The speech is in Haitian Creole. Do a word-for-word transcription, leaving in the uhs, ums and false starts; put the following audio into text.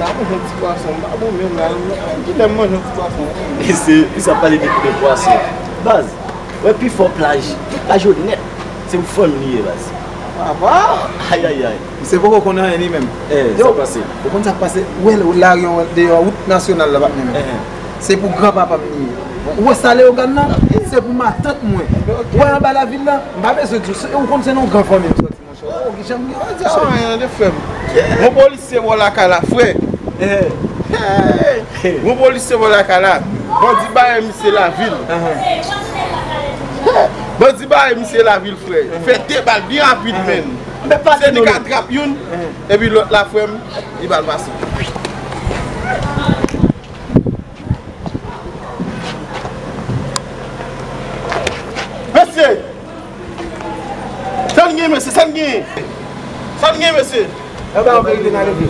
M pa manje yon ti pwason, m pa bon menm la. Kilè m manje yon ti pwason? Mesye, mesye ap pale de, de pwason. Baz, wè pi fò plaj, tout plaj yo nèt. Se pou fanm li ye, baz. Papa! Ayayay. Misye poko konn anyen li menm. Eh, sa pase. Ou konn sa k pase? Ou wè lari an deyò wout nasyonal la, patnè m. Se pou granpapa m li ye. Ou wè sa Leyogàn nan? Se pou matant mwen. Ou wè anba lavil la? M pa bezwen di w, ou konn se nan yon gran fanmi m soti, monchè. Oh, kijan m ye? Sa anyen de frè m. Yon polisye bò lakay la, frè. Yon polisye bò lakay la. Bandi bare misye lavil. Bandi bare misye lavil, frè. Fè de bal byen rapid, menn. Se li k atrap youn, epi lòt la, frè m, li ba l pase. Mesye! Sa n gen, mesye? Sa n gen? Sa n gen, mesye? Anba yon verite nan leve.